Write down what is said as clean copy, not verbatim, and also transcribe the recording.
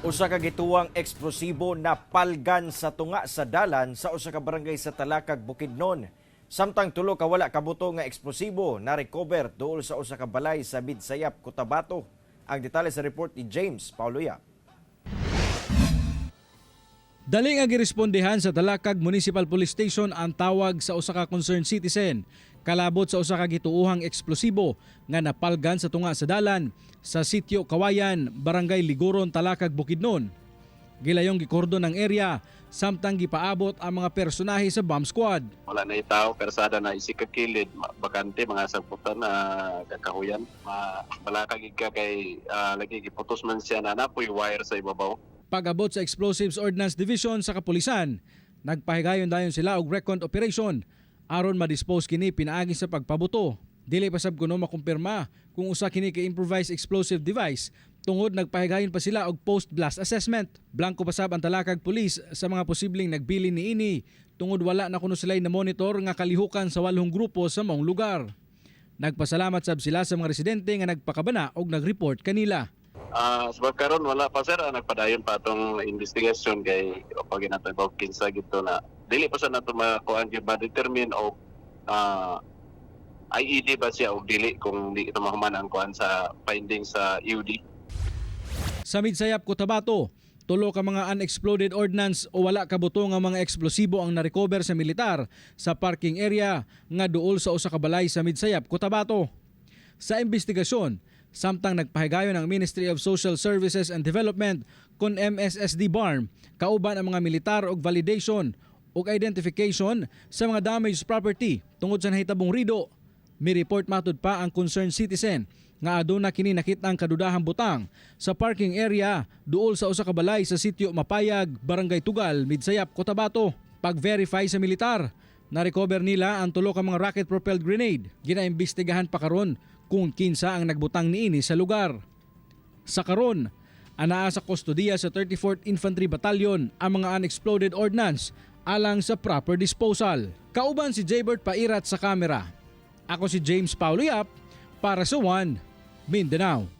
Usa ka gituwang eksplosibo napalgan sa tunga sa dalan sa usa ka barangay sa Talakag, Bukidnon. Samtang tulo ka wala kabuto nga eksplosibo na recover duol sa usa ka balay sa Midsayap, Cotabato. Ang detalye sa report ni James Paulo Yap. Dali nga girespondehan sa Talakag Municipal Police Station ang tawag sa usa ka concerned citizen kalabot sa usa ka gituohang eksplosibo nga napalgan sa tunga sa dalan sa Sitio Kawayan, Barangay Liguron, Talakag, Bukidnon. Gilayong gikordon ang area samtang gipaabot ang mga personahe sa bomb squad. Wala na tao, persada na isig ka kilid, bakante mga sagputan na kakahuyan. Ma balaka gid ka kay lagi giputos man siya na napoy wire sa ibabaw. Pag-abot sa Explosives Ordnance Division sa kapulisan, nagpahigayon dayon sila og recon operation aron ma-dispose kini pinaagi sa pagpabuto. Dili pa sab kuno makumpirma kung usa kini ka improvised explosive device tungod nagpahigayon pa sila og post-blast assessment. Blanko pa sab ang Talakag Police sa mga posibleng nagbilin niini tungod wala na kuno sila na monitor nga kalihukan sa walhong grupo sa maong lugar. Nagpasalamat sab sila sa mga residente nga nagpakabana og nagreport kanila. Sa karon wala pa, sir, nagpadayon pa atong investigasyon kay o pag nato ibaw kinsa gito na dili pa sa nato makuan gyud ma-determine og IED ba siya o dili kung di ito mahuman ang kuan sa findings sa EOD. Sa Midsayap, Cotabato, tulo ka mga unexploded ordnance o wala kabuto nga mga eksplosibo ang narecover sa militar sa parking area nga duol sa usa ka balay sa Midsayap, Cotabato. Sa investigasyon, samtang nagpahigayon ang Ministry of Social Services and Development kon MSSD BARMM kauban ang mga militar og validation ug identification sa mga damaged property tungod sa nahitabong rido. Mi-report matud pa ang concerned citizen nga aduna kini nakit-ang kadudahang butang sa parking area duol sa usa ka balay sa Sitio Mapayag, Barangay Tugal, Midsayap, Cotabato. Pag-verify sa militar, na-recover nila ang tulo ka mga rocket-propelled grenade. Ginaimbestigahan pa karon kung kinsa ang nagbutang niini sa lugar. Sa karon, anaa sa kustodiya sa 34th Infantry Battalion ang mga unexploded ordnance alang sa proper disposal. Kauban si Jaybert Pairat sa kamera. Ako si James Paulo Yap para sa One Mindanao.